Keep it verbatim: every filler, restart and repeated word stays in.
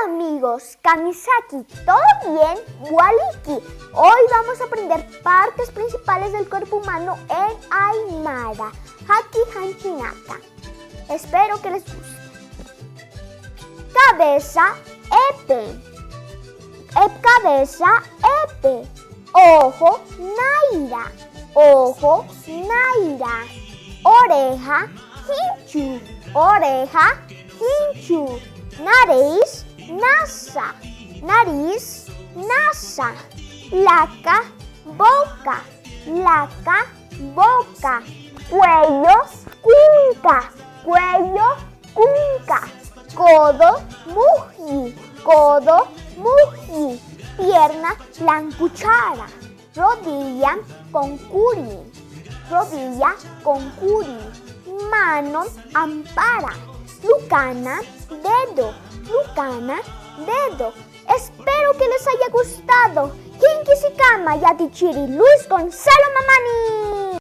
Amigos, kamisaki, ¿todo bien? Waliki. Hoy vamos a aprender partes principales del cuerpo humano en aymara. Jaki janchinaka. Espero que les guste. Cabeza, epe. Ep cabeza, epe. Ojo, nayra. Ojo, nayra. Oreja, jinchu. Oreja, jinchu. Nariz, nasa. Nariz, nasa. Laka, boca. Laka, boca. Cuello, kunka. Cuello, kunka. Codo, muji. Codo, muji. Pierna, lankuchara. Rodilla, konkuri. Rodilla, konkuri. Mano, ampara. Lukana, dedo. Lukana, dedo. Espero que les haya gustado. Jinkisikama, yatichiri Luis Gonzalo Mamani.